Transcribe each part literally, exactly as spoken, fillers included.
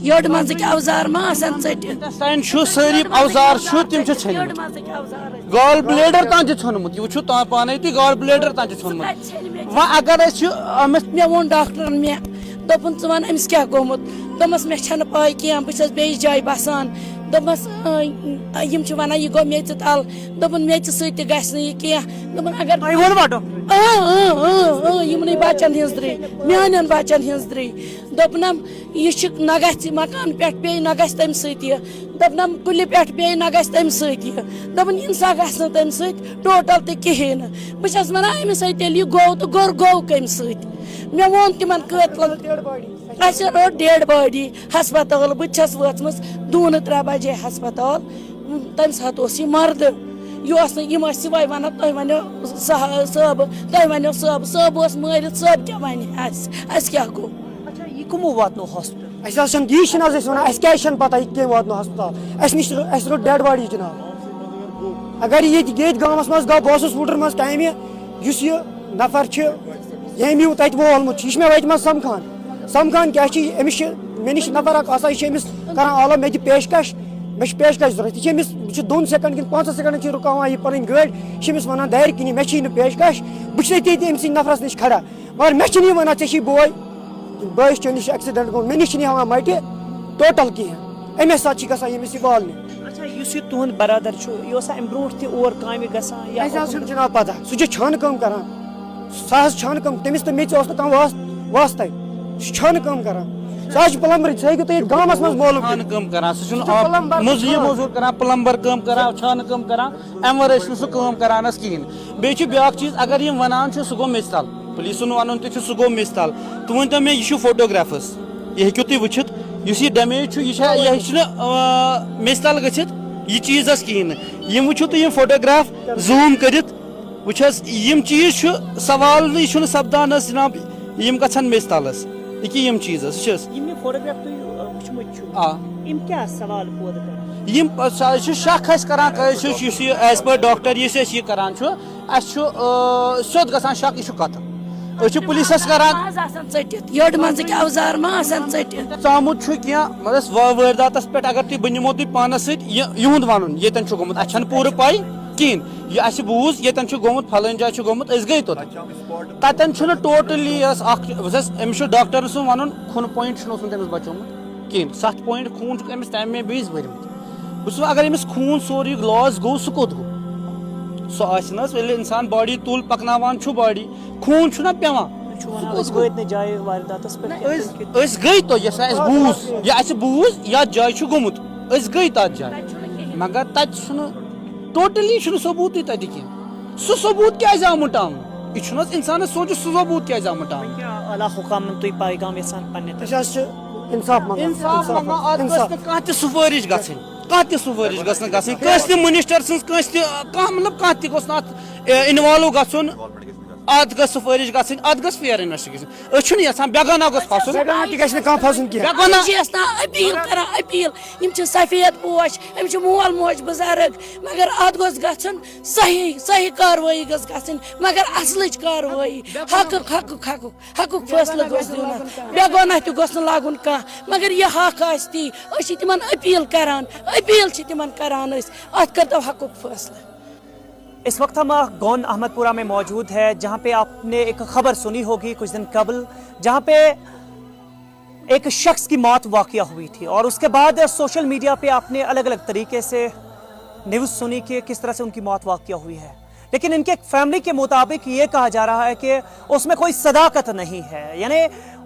یٔڈ منٛزٕکۍ اوزار ما آسن ژٔٹِتھ؟ انٹسٹاین چھُ، سٲری اوزار چھُ، تِم چھِ ژھٔنمٕتۍ۔ یٔڈ منٛزٕکۍ اوزار ٲسۍ۔ گال بلیڈر تام چھُ ژھیوٚنمُت، یہِ وٕچھِو تا پانے تُہۍ، گال بلیڈر تام چھُ ژھیوٚنمُت۔ تَتہِ ژھٔنمٕتۍ۔ وۄنۍ اگر أسۍ چھِ أمِس، مےٚ ووٚن ڈاکٹرن، مےٚ دوٚپُن، "ژٕ وَن أمِس کیٛاہ گوٚمُت؟" دوٚپمَس، "مےٚ چھَنہٕ پَے کینٛہہ، بہٕ چھَس بیٚیِس جایہِ بَسان۔" دوٚپمَس، "اۭں، یِم چھِ وَنان، یہِ گوٚو میٚژِ تَل۔" دوٚپُن، "میٚژِ سۭتۍ تہِ گژھِ نہٕ یہِ کینٛہہ۔" دوٚپُن، "اگر" تۄہہِ ووٚنوا ڈاکٹر؟ اۭں، اۭں، اۭں، اۭں، یِمنٕے بَچَن ہٕنٛز درٛے، میٛانٮ۪ن بَچَن ہٕنٛز درٛے۔ دوٚپنَم، یہِ چھُ نہ گژھِ مکان پٮ۪ٹھ پیٚیہِ، نہ گژھِ تَمہِ سۭتۍ یہِ۔ دوٚپنَم، کُلہِ پٮ۪ٹھ پیٚیہِ، نہ گژھِ تَمہِ سۭتۍ یہِ۔ دوٚپُن، اِنسان گژھِ نہٕ تَمہِ سۭتۍ ٹوٹل تہِ کِہیٖنۍ نہٕ۔ بہٕ چھَس وَنان، أمِس ہے تیٚلہِ یہِ گوٚو تہٕ گوٚر گوٚو کَمہِ سۭتۍ؟ مےٚ ووٚن تِمَن قٲتلَن، اَسہِ رٔٹ ڈیڈ باڈی ہسپتال۔ بہٕ تہِ چھَس وٲژمٕژ دوٗنہٕ ترٛےٚ بجے ہسپتال۔ تَمہِ ساتہٕ اوس یہِ مردٕ۔ یہِ اوس نہٕ، یِم ٲسۍ سِوَے وَنان، "تۄہہِ وَنیو صٲبہٕ، تۄہہِ وَنیو صٲبہٕ۔" صٲبہٕ اوس مٲرِتھ، صٲبہٕ کیٛاہ وَنہِ اَسہِ؟ اَسہِ کیٛاہ گوٚو؟ اچھا، یہِ کٕمو واتنو ہاسپٹل؟ اَسہِ حظ چھَنہٕ، یی چھِنہٕ حظ اَسہِ وَنان، اَسہِ کیٛازِ چھَنہٕ پَتہ یہِ کٔمۍ واتنو ہسپتال؟ اَسہِ نِش، اَسہِ روٚٹ ڈٮ۪ڈ باڈی جِناب۔ اگر یہِ ییٚتہِ، ییٚتہِ گامَس منٛز گوٚو، بہٕ اوسُس وُڈرَن منٛز کامہِ، یُس یہِ نفر چھُ، ییٚمۍ یہِ تَتہِ وولمُت چھُ، یہِ چھُ مےٚ وَتہِ منٛز سَمکھان۔ سَمکھان کیٛاہ چھِ؟ أمِس چھِ، مےٚ نِش چھِ نفر اَکھ آسان، یہِ چھِ أمِس کَران آلو، مےٚ دِ پیش کَش، مےٚ چھِ پیش کَش ضوٚرَتھ۔ یہِ چھِ أمِس، یہِ چھِ دۄن سٮ۪کَنٛڈ کِنہٕ پانٛژَن سٮ۪کَنٛڈَن چھِ رُکاوان یہِ پَنٕنۍ گٲڑۍ، یہِ چھِ أمِس وَنان، "دارِ کِنی، مےٚ چھِی نہٕ پیش کَش، بہٕ چھُسَے تٔتی أمۍ سٕنٛدِ نفرَس نِش کھڑا، مگر مےٚ چھِنہٕ یہِ وَنان، ژےٚ چھی بوے، بٲیِس چٲنِس چھُ ایکسیڈنٹ گوٚمُت، مےٚ نِش چھِنہٕ یہِ ہٮ۪وان مَٹہِ ٹوٹل کِہیٖنۍ۔" اَمے ساتہٕ چھِ گژھان ییٚمِس یہِ والنہِ۔ اچھا، یُس یہِ تُہُنٛد برادر چھُ، یہِ اوسا اَمہِ برونٛٹھ تہِ اور کامہِ گژھان یا اَسہِ حظ چھُنہٕ جِناب پَتہ، سُہ چھُ چھانہٕ کٲم کَران، سُہ حظ چھُ چھانہٕ کٲم، تٔمِس تہٕ میٚژِ اوس نہٕ کانٛہہ واس-، واسطَے، سُہ چھُ چھانہٕ کٲم کَران، سُہ حظ چھُ پلمبرٕے، سُہ ہیٚکِو تُہۍ ییٚتہِ گامَس منٛز معلوٗم کٔرِتھ۔ چھانہٕ کٲم کران، سُہ چھُنہٕ سُہ چھُ آب-، پلمبر مٔزوٗر، یہِ چھُ مٔزوٗر کران، پلمبر کٲم کران، چھانہٕ کٲم کران، اَمہِ ورٲے چھُنہٕ سُہ کٲم کران حظ کِہیٖنۍ۔ بیٚیہِ چھُ بیٛاکھ چیٖز، اگر یِم وَنان چھِ، سُہ گوٚو میٚژِ تَل، پُلیٖسَن وَنُن تہِ چھُ، سُہ گوٚو میٚژِ تَل۔ تُہۍ ؤنۍ تو مےٚ، یہِ چھُ فوٹوگرافس، یہِ ہیٚکِو تُہۍ وٕچھِتھ، یُس یہِ ڈیمیج چھُ، یہِ چھا، یہِ ہیٚکہِ نہٕ، آ، میٚژِ تَل گٔژھِتھ، یہِ چیٖز حظ کِہیٖنۍ نہٕ۔ یِم وٕچھِو تُہۍ یِم فوٹوگراف زوٗم کٔرِتھ، وٕچھ حظ، یِم چیٖز چھُ سوال، یہِ چھُنہٕ سپدان حظ جناب، یِم گژھن میٚژِ تَل حظ، یہِ کہِ یِم چیٖز حظ چھِ حظ۔ یِم یہِ فوٹوگراف تُہۍ، آ، وٕچھمٕتۍ چھِو، آ۔ یِم کیٛاہ سوال پٲدٕ کران؟ یِم، آ، سُہ حظ چھُ شک اَسہِ کران، کیٛازِ چھُ، یُس یہِ as per doctor یُس اَسہِ یہِ کران چھُ، اَسہِ چھُ، آ، سیوٚد گژھان شک، یہِ چھُ قتل۔ أسۍ چھِ پُلیٖسَس کران۔ آز آسان ژٔٹِتھ، یٔڈ منٛزٕکۍ اوزار ما آسان ژٔٹِتھ؟ ژامُت چھُ کینٛہہ، مطلب، وا-، وٲرۍداتَس پٮ۪ٹھ اگر تُہۍ، بہٕ نِمو تُہۍ پانَس سۭتۍ، یہِ، یِہُنٛد وَنُن، ییٚتٮ۪ن چھُ گوٚمُت، اَسہِ چھَنہٕ پوٗرٕ پَے کِہیٖنۍ۔ یہِ اَسہِ بوٗز، ییٚتٮ۪ن چھُ گوٚمُت، فلٲنۍ جایہِ چھُ گوٚمُت، أسۍ گٔے توٚتَن۔ تَتٮ۪ن چھُنہٕ ٹوٹلی حظ اَکھ، وٕچھ حظ، أمِس چھُ ڈاکٹرَن سُنٛد وَنُن، خوٗنہٕ پویِنٛٹ چھُنہٕ اوسمُت أمِس بَچومُت کِہیٖنۍ۔ سَتھ پویِنٛٹ خوٗن چھُ أمِس تَمہِ وِزِ بٔرۍمٕتۍ۔ بہٕ چھُس وَنان، اگر أمِس خوٗن سورُے لاس گوٚو، سُہ کوٚت گوٚو؟ سُہ آسہِ نہٕ حظ، ییٚلہِ اِنسان باڈی تُل، پَکناوان چھُ باڈی، خوٗن چھُنہ پٮ۪وان۔ تُہۍ چھِو وَنان، أسۍ وٲتۍ نہٕ جایہِ وارداتَس پٮ۪ٹھ کینٛہہ۔ أسۍ، أسۍ گٔے توٚت، یۄس اَسہِ بوٗز، یہِ اَسہِ بوٗز، یَتھ جایہِ چھُ گوٚمُت، أسۍ گٔے تَتھ جایہِ۔ مگر تَتہِ چھُنہٕ، ٹوٹلی چھُنہٕ ثبوٗتٕے تَتہِ کینٛہہ۔ سُہ ثبوٗت کیٛازِ آو مُٹاونہٕ؟ یہِ چھُنہٕ حظ اِنسانَس سونٛچُن، سُہ ثبوٗت کیٛازِ آو مُٹاونہٕ؟ وۄنۍ کیٛاہ اعلیٰ حُکامَن تُہۍ پیغام یَژھان پنٛنہِ طرفہٕ؟ أسۍ حظ چھِ اِنصاف منٛگان۔ اِنصاف منٛگان، اَتھ گٔژھ نہٕ کانٛہہ تہِ سُفٲرِش گژھٕنۍ، کانٛہہ تہِ سُفٲرِش گٔژھ نہٕ گژھٕنۍ، کٲنٛسہِ تہِ مِنِسٹَر سٕنٛز، کٲنٛسہِ تہِ، کانٛہہ، مطلب، کانٛہہ تہِ گوٚژھ نہٕ اَتھ، اے، اِنوالو گژھُن۔ اَتھ گٔژھ سُفٲرِش گژھٕنۍ، اَتھ گٔژھ فِیَر اِنویسٹِگیشَن۔ أسۍ چھِنہٕ یَژھان بیگانہ گوٚژھ پھَسُن۔ بیگانہ تہِ گژھِ نہٕ کانٛہہ پھَسُن کینٛہہ۔ بیگانہ۔ یہِ چھِ یَژھان اپیٖل کران، اپیٖل۔ یِم چھِ سفید پوش، أمِس چھِ مول موج بُزرٕگ، مگر اَتھ گوٚژھ گژھُن صحیح، صحیح کاروٲیی گٔژھ گژھٕنۍ، مگر اَصلٕچ کاروٲیی۔ حقُک، حقُک، حقُک، حقُک فٲصلہٕ گوٚژھ دیُن اَتھ۔ بیگانہ تہِ گوٚژھ نہٕ لاگُن کانٛہہ۔ مگر یہِ حق آسہِ تی، أسۍ چھِ تِمن اپیٖل کران، اپیٖل چھِ تِمن کران أسۍ، اَتھ کٔرتو حقُک فٲصلہٕ۔ اس وقت ہم گون احمد پورہ میں موجود ہے، جہاں پہ آپ نے ایک خبر سنی ہوگی کچھ دن قبل، جہاں پہ ایک شخص کی موت واقع ہوئی تھی اور اس کے بعد سوشل میڈیا پہ آپ نے الگ الگ طریقے سے نیوز سنی کہ کس طرح سے ان کی موت واقع ہوئی ہے۔ لیکن ان کے فیملی کے مطابق یہ کہا جا رہا ہے کہ اس میں کوئی صداقت نہیں ہے، یعنی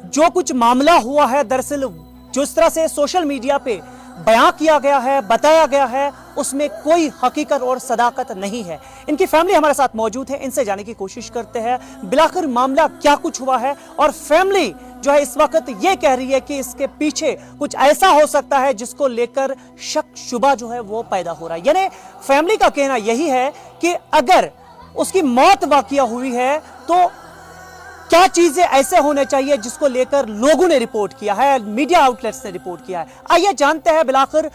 جو کچھ معاملہ ہوا ہے، دراصل جس طرح سے سوشل میڈیا پہ بیان کیا گیا ہے، بتایا گیا ہے، اس میں کوئی حقیقت اور صداقت نہیں ہے۔ ان کی فیملی ہمارے ساتھ موجود ہے، ان سے جاننے کی کوشش کرتے ہیں بالآخر معاملہ کیا کچھ ہوا ہے۔ اور فیملی جو ہے اس وقت یہ کہہ رہی ہے کہ اس کے پیچھے کچھ ایسا ہو سکتا ہے جس کو لے کر شک شبہ جو ہے وہ پیدا ہو رہا ہے۔ یعنی فیملی کا کہنا یہی ہے کہ اگر اس کی موت واقعہ ہوئی ہے تو کیا چیزیں ایسے ہونے چاہیے جس کو لے کر لوگوں نے رپورٹ کیا ہے، میڈیا آؤٹ لیٹس نے رپورٹ کیا ہے؟ آئیے جانتے ہیں بالآخر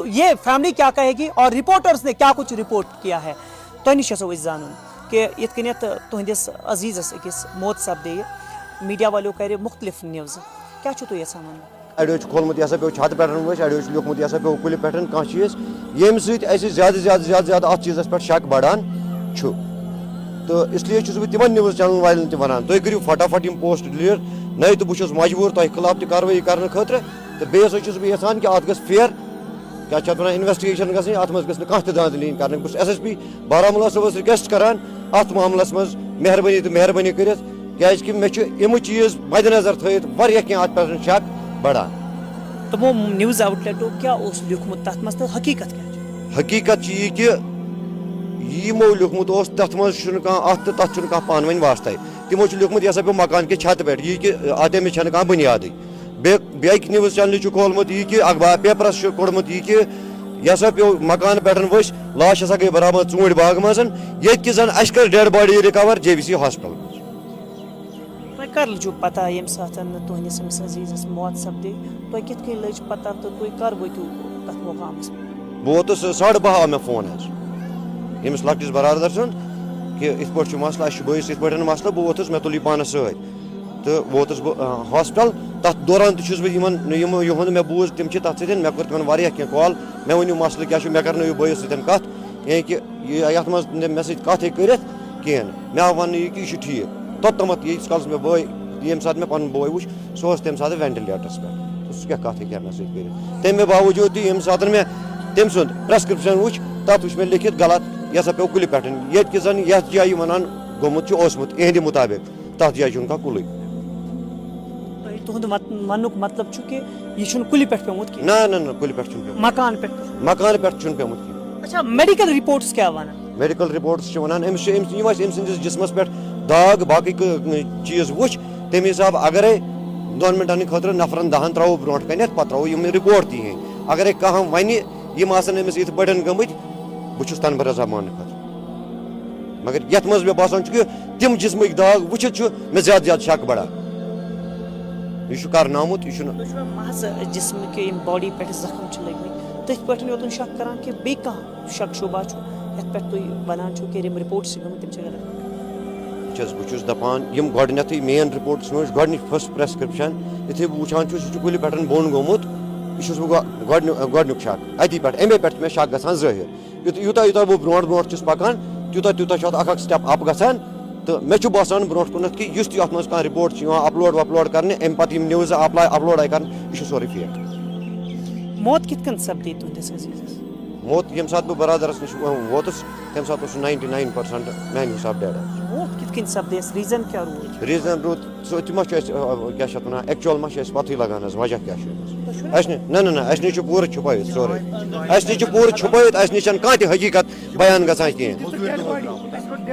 یہ فیملی کیا کہے گی اور رپورٹرز نے کیا کچھ رپورٹ کیا ہے۔ تۄہہِ نِش یژھو أسۍ زانُن کہ یِتھ کٔنٮ۪تھ تُہنٛدِس عزیزس أکِس موت سپدے، میڈیا والیو کرِ مختلف نیوزٕ، کیٛاہ چھُو تُہۍ یژھان ونُن؟ اَڑیو چھُ کھولمُت یہِ ہسا پیوٚو چھاتہٕ پٮ۪ٹھ ؤسۍ، اَڑیو چھُ لیوٗکھمُت یہِ ہسا پیوٚو کُلہِ پٮ۪ٹھ کانٛہہ چیٖز، ییٚمہِ سۭتۍ اَسہِ زیادٕ زیادٕ زیادٕ زیادٕ اَتھ چیٖزَس پٮ۪ٹھ شک بَڑان چھُ۔ تہٕ اس لیے چھُس بہٕ تِمَن نِوٕز چینلَن والٮ۪ن تہِ وَنان، تُہۍ کٔرِو فٹافٹ یِم پوسٹ ڈِلیٖٹ، نَے تہٕ بہٕ چھُس مجبوٗر تۄہہِ خٕلاف تہِ کاروٲیی کَرنہٕ خٲطرٕ۔ تہٕ بیٚیہِ ہسا چھُس بہٕ یَژھان کہِ اَتھ گٔژھ فِیَر، کیٛاہ چھِ اَتھ وَنان، اِنوٮ۪سٹِگیشَن گژھٕنۍ، اَتھ منٛز گٔژھ نہٕ کانٛہہ تہِ دھاندلی یِنۍ کَرنہٕ۔ بہٕ چھُس ایس ایس پی بارہمولہ صٲبَس رِکویسٹ کَران، اَتھ معاملَس منٛز مہربٲنی تہٕ مہربٲنی کٔرِتھ، کیٛازِکہِ مےٚ چھُ یِمہٕ چیٖز مدِ نظر تھٲیِتھ واریاہ کینٛہہ اَتھ پٮ۪ٹھ شک بڑان۔ تِمو نِوٕز آوُٹ لیٹو کیٛاہ اوس لیوٗکھمُت تَتھ منٛز تہٕ حقیٖقت کیٛاہ چھِ؟ حقیٖقت چھِ یہِ کہِ یہِ یِمو لیوٗکھمُت اوس، تَتھ منٛز چھُنہٕ کانٛہہ اَتھ تہٕ تَتھ چھُنہٕ کانٛہہ پانہٕ ؤنۍ واسطَے۔ تِمو چھُ لیوٗکھمُت، یہِ ہسا پیوٚو مکان کہِ چھتہٕ پٮ۪ٹھ، یہِ کہِ اَتھ أمِس چھَنہٕ کانٛہہ بُنیادٕے۔ بیٚیہِ بیٚکہِ نِوٕز چینلہِ چھُ کھولمُت یہِ کہِ اخبار پیپرَس چھُ کوٚڑمُت یہِ کہِ یہِ ہسا پیوٚو مکان پٮ۪ٹھ ؤسۍ، لاش ہسا گٔے برآمد ژوٗنٛٹھۍ باغہٕ منٛز، ییٚتہِ کہِ زَن اَسہِ کٔر dead body recover J V C hospital منٛز۔ تۄہہِ کر لٔجوٕ پتہ ییٚمہِ ساتہٕ تُہنٛدِس أمِس عزیزس موت سپدے؟ تۄہہِ کِتھ کٔنۍ لٔج پتہ تہٕ تُہۍ کر وٲتِو تتھ مقامس پٮ۪ٹھ؟ بہٕ ووتُس، ساڑٕ باہ آو مےٚ فون حظ ییٚمِس لۄکٹِس برادر سُنٛد کہِ یِتھ پٲٹھۍ چھُ مسلہٕ، اَسہِ چھُ بٲیِس یِتھ پٲٹھۍ مسلہٕ، بہٕ ووتُس، مےٚ تُل یہِ پانَس سۭتۍ تہٕ ووتُس بہٕ، آ، ہاسپِٹل۔ تَتھ دوران تہِ چھُس بہٕ یِمن، یِم، یِہُنٛد مےٚ بوٗز، تِم چھِ تَتھ سۭتۍ، مےٚ کٔر تِمن واریاہ کینٛہہ کال، مےٚ ؤنِو مسلہٕ کیٛاہ چھُ، مےٚ کرنٲیِو بٲیِس سۭتۍ کَتھ، یعنی کہِ یہِ، یَتھ منٛز نہٕ مےٚ سۭتۍ کَتھ ہیٚکہِ کٔرِتھ کِہیٖنۍ۔ مےٚ آو وَننہٕ یہِ کہِ یہِ چھُ ٹھیٖک۔ توٚتامَتھ ییٖتِس کالَس مےٚ بٲے، ییٚمہِ ساتہٕ مےٚ پَنُن بوے وُچھ، سُہ اوس تَمہِ ساتہٕ وینٹِلیٹرَس پٮ۪ٹھ۔ سُہ کیٛاہ کَتھ ہیٚکہِ ہا مےٚ سۭتۍ کٔرِتھ؟ تَمہِ باوجوٗد تہِ ییٚمہِ ساتہٕ مےٚ تٔمۍ سُنٛد پرٛسکرٛپشَن وُچھ، تَتھ وُچھ مےٚ لیکھِتھ غلط، یہِ ہسا پیوٚو کُلہِ پٮ۪ٹھ۔ ییٚتہِ کہِ زَن یَتھ جایہِ وَنان گوٚمُت چھُ اوسمُت، اِہِنٛدِ مُطابِق، تَتھ جایہِ چھُنہٕ کانٛہہ کُلُے۔ تۄہہِ، تُہُنٛد مت-، وننُک مطلب چھُ کہِ یہِ چھُنہٕ کُلہِ پٮ۪ٹھ پیوٚمُت کینٛہہ؟ نہ، نہ، نہ، کُلہِ پٮ۪ٹھ چھُنہٕ پیوٚمُت۔ مکان پٮ۪ٹھ تہِ چھُنہٕ؟ مکان پٮ۪ٹھ چھُنہٕ پیوٚمُت کینٛہہ۔ اچھا، میڈیکل رپورٹس کیٛاہ ونان؟ میڈیکل رپورٹس چھِ ونان، أمِس چھِ، أمِس، یِم اَسہِ أمۍ سٕنٛدِس جسمس پٮ۪ٹھ داغ، باقٕے کٲ-، چیٖز وٕچھ، تَمہِ حساب اگرے دۄن مِنٹن ہٕنٛدِ خٲطرٕ نفرن دَہن ترٛاوو برونٛٹھ کنٮ۪تھ، پتہٕ ترٛاوو یِم رپورٹ تہِ یِہِنٛدۍ۔ اگرے کانٛہہ ونہِ، یِم آسن أمِس یِتھ پٲٹھۍ گٔمٕتۍ، بہٕ چھُس تنہٕ بہٕ رضا ماننہٕ خٲطرٕ۔ مگر یتھ منٛز مےٚ باسان چھُ کہِ تِم جسمٕکۍ داغ وٕچھِتھ چھُ مےٚ زیادٕ زیادٕ شک بڑان۔ یہِ چھُ کرنہٕ آمُت، یہِ چھُنہٕ۔ تُہۍ چھِوا محض جسمہٕ کہِ یِم باڈی پٮ۪ٹھ زخم چھِ لٔگمٕتۍ، تٔتھۍ پٲٹھۍ یوتُن شک کران کہِ بیٚیہِ کانٛہہ شک شبہ چھُ یتھ پٮ۪ٹھ تُہۍ ونان چھِو کہِ یِم رپورٹس چھِ گٔمٕتۍ، تِم چھِ غلط؟ وٕچھ حظ، بہٕ چھُس دپان، یِم گۄڈٕنٮ۪تھٕے مین رپورٹس منٛز، گۄڈٕنِچ فسٹ پرسکرپشن، یُتھُے بہٕ وٕچھان چھُس، یہِ چھُ کُلہِ پٮ۪ٹھ بۄن گوٚمُت، یہِ چھُس بہٕ گۄ-، گۄڈٕنیُک، گۄڈٕنیُک شک۔ اَتی پٮ۪ٹھ، اَمے پٮ۪ٹھ چھُ مےٚ شک گژھان ظٲہِر۔ یُتھ-، یوٗتاہ یوٗتاہ بہٕ برونٛٹھ برونٛٹھ چھُس پَکان، تیوٗتاہ تیوٗتاہ چھُ اَتھ اَکھ اَکھ سٹیپ اَپ گژھان۔ تہٕ مےٚ چھُ باسان برونٛٹھ کُنَتھ کہِ یُس تہِ اَتھ منٛز کانٛہہ رِپورٹ چھُ یِوان اَپلوڈ وَپلوڈ کَرنہٕ، اَمہِ پَتہٕ یِم نِوزٕ اَپلاے اَپلوڈ آیہِ کَرنہٕ، یہِ چھُ سورُے فیک۔ موت کِتھ کٔنۍ سپدے تُہنٛدِس عزیزس؟ موت ییٚمہِ ساتہٕ بہٕ برادرَس نِش ووتُس، تَمہِ ساتہٕ اوس سُہ ناینٹی ناین پٔرسنٹ میٛانہِ حِسابہٕ ڈیڈ حظ۔ موت کِتھ کٔنۍ سپدے اَسہِ؟ ریٖزن کیٛاہ روٗد؟ ریٖزن روٗد سُہ تہِ ما چھُ اَسہِ، آ، کیٛاہ چھِ اَتھ وَنان، ایکچُوَل ما چھُ اَسہِ پَتہٕے لَگان حظ، وجہ کیٛاہ چھُ أمِس؟ اَسہِ نہِ-، نہ، نہ، نہ، اَسہِ نِش چھُ پوٗرٕ چھُپٲیِتھ سورُے۔ اَسہِ نِش چھُ پوٗرٕ چھُپٲیِتھ، اَسہِ نِش چھَنہٕ کانٛہہ تہِ حقیٖقت بیان گژھان کِہیٖنۍ۔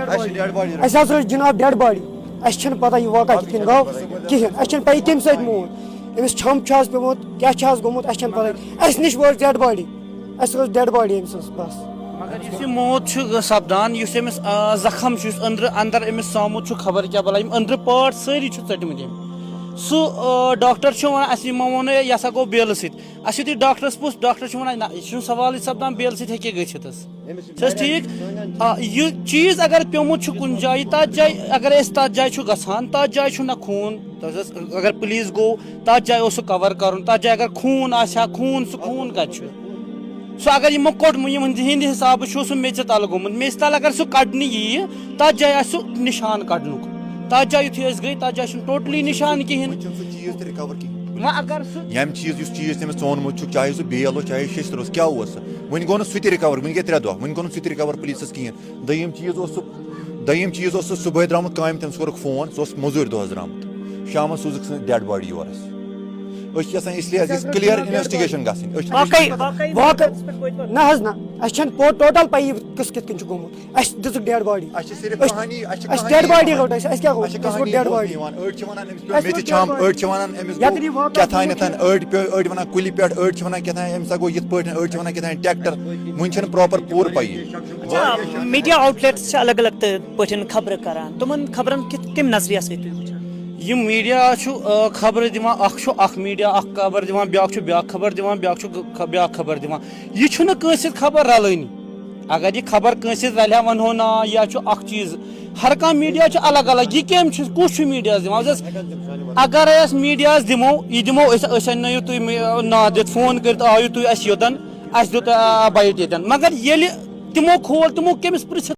اَسہِ چھِ ڈیڈ باڈی۔ اَسہِ حظ رٔچھ جِناب ڈیڈ باڈی۔ اَسہِ چھَنہٕ پَتہ یہِ واقعہ کِتھ کٔنۍ گوٚو کِہیٖنۍ۔ اَسہِ چھَنہٕ پَیی کَمہِ سۭتۍ موٗد۔ أمِس چھَمب چھُ حظ پیوٚمُت، کیٛاہ چھُ حظ گوٚمُت، اَسہِ چھَنہٕ پَتہ۔ اَسہِ نِش وٲژ ڈیڈ باڈی۔ اَسہِ ٲس ڈیڈ باڈی أمۍ سٕنٛز بَس۔ مگر یُس یہِ موت چھُ سپدان، یُس أمِس، آ، زخم چھُ، یُس أنٛدرٕ، اندر أمِس ژامُت چھُ، خبر کیٛاہ بَلاے، یِم أنٛدرٕ پارٹ سٲری چھِ ژٔٹمٕتۍ أمۍ۔ سُہ، آ، ڈاکٹر چھُ وَنان، اَسہِ یِمو ووٚن ہے، یہِ ہسا گوٚو بیلہٕ سۭتۍ۔ اَسہِ یُتھُے ڈاکٹرَس پرُژھ، ڈاکٹر چھُ وَنان، نہ، یہِ چھُنہٕ سوالٕے سپدان، بیلہٕ سۭتۍ ہیٚکہِ گٔژھِتھ حظ۔ چھِ حظ ٹھیٖک؟ آ، یہِ چیٖز اگر پیوٚمُت چھُ کُنہِ جایہِ، تَتھ جایہِ، اگر أسۍ تَتھ جایہِ چھُ گژھان، تَتھ جایہِ چھُنہ خوٗن، تَتھ حظ، اگر پُلیٖس گوٚو، تَتھ جایہِ اوس سُہ کَوَر کَرُن، تَتھ جایہِ اگر خوٗن آسہِ ہا، خوٗن، سُہ خوٗن کَتہِ چھُ؟ سُہ اگر یِمو کوٚڑمُت، یِمَن ہِنٛدِ حِسابہٕ چھُ سُہ میٚژِ تَل گوٚمُت، میٚژِ تَل اگر سُہ کَڑنہٕ یِیہِ، تَتھ جایہِ آسہِ سُہ نِشان کَڑنُک۔ تَتھ جایہِ یُتھُے أسۍ گٔے، تَتھ جایہِ چھُنہٕ ٹوٹلی نِشان کِہیٖنۍ۔ وۄنۍ چھُنہٕ سُہ چیٖز تہِ رِکَوَر کِہیٖنۍ۔ وۄنۍ اگر سُہ ییٚمہِ چیٖز، یُس چیٖز تٔمِس ژونمُت چھُکھ، چاہے سُہ بیل اوس، چاہے شیٚشتٕر اوس، کیٛاہ اوس سُہ؟ وٕنہِ گوٚو نہٕ سُہ تہِ رِکَوَر، وٕنہِ گٔے ترٛےٚ دۄہ، وٕنہِ گوٚو نہٕ سُہ تہِ رِکَوَر پُلیٖسَس کِہیٖنۍ۔ دوٚیِم چیٖز اوس سُہ، دوٚیِم چیٖز اوس سُہ صُبحٲے درٛامُت کامہِ، تٔمِس کوٚرُکھ فون، سُہ اوس مٔزوٗرۍ دۄہَس درٛامُت۔ شامَس سوٗزُکھ سُہ ڈٮ۪ڈ باڈی یورٕ اَسہِ۔ أسۍ چھِ یَژھان اِسلیے اَسہِ گٔژھ کٕلیَر اِنوٮ۪سٹِگیشَن گژھٕنۍ۔ أسۍ چھِ واقعی، واقعی نہ حظ نہ، اَسہِ چھَنہٕ پو-، ٹوٹَل پَیی قٕصہٕ کِتھ کٔنۍ چھُ گوٚمُٹ۔ اَسہِ دِژٕکھ ڈٮ۪ڈ باڈی۔ اَسہِ چھِ صرف اَسہِ، کہانی، اَسہِ چھِ اَسہِ کہانی ڈٮ۪ڈ باڈی بوزنہٕ رٔٹ اَسہِ، اَسہِ کیٛاہ گوٚو؟ اَسہِ چھِ اَسہِ گوٚو کہانی ڈٮ۪ڈ بوزنہٕ باڈی۔ یِوان۔ أڑۍ چھِ وَنان أمِس پیوٚو اَسہِ میٚژِ گوٚو چھَمب، ڈٮ۪ڈ أڑۍ چھِ وَنان أمِس یَتھ گوٚو نہٕ یہِ واقعہ کیٛاہ تھانٮ۪تھ، أڑۍ پیوٚو، أڑۍ وَنان کُلہِ پٮ۪ٹھ، أڑۍ چھِ وَنان کیٛاہ تھانۍ أمِس ہا گوٚو یِتھ پٲٹھۍ، أڑۍ چھِ وَنان کیٛاہ تھانۍ ٹرٛیکٹَر۔ وٕنہِ چھَنہٕ پراپر پوٗرٕ پَیی۔ اچھا، میٖڈیا آوُٹ لیٹس چھِ الگ الگ تہٕ پٲٹھۍ خبرٕ کران، تِمَن خبرَن کِتھ، کَمہِ نظریہ سۭتۍ تُہۍ وٕچھان؟ یِم میٖڈیا چھُ، آ، خبرٕ دِوان، اَکھ چھُ اَکھ میٖڈیا اَکھ خبر دِوان، بیٛاکھ چھُ بیٛاکھ خبر دِوان، بیٛاکھ چھُ غ-، خ-، بیٛاکھ خبر دِوان۔ یہِ چھُنہٕ کٲنٛسہِ سۭتۍ خبر رَلٲنی۔ اگر یہِ خبر کٲنٛسہِ سۭتۍ رَلہِ ہا، وَنہو نا، یا چھُ اَکھ چیٖز، ہر کانٛہہ میٖڈیا چھُ الگ الگ۔ یہِ کٔمۍ چھُ، کُس چھُ میٖڈیاہَس دِوان؟ وۄنۍ اگر أسۍ میٖڈیاہَس دِمو، یہِ دِمو أسۍ، أسۍ اَننٲیِو تُہۍ مِ-، ناو دِتھ، فون کٔرِتھ آیِو تُہۍ اَسہِ یوٚتَن، اَسہِ دیُت، آ، بایِٹ ییٚتٮ۪ن۔ مگر ییٚلہِ تِمو کھول، تِمو کٔمِس پرٛژھِ؟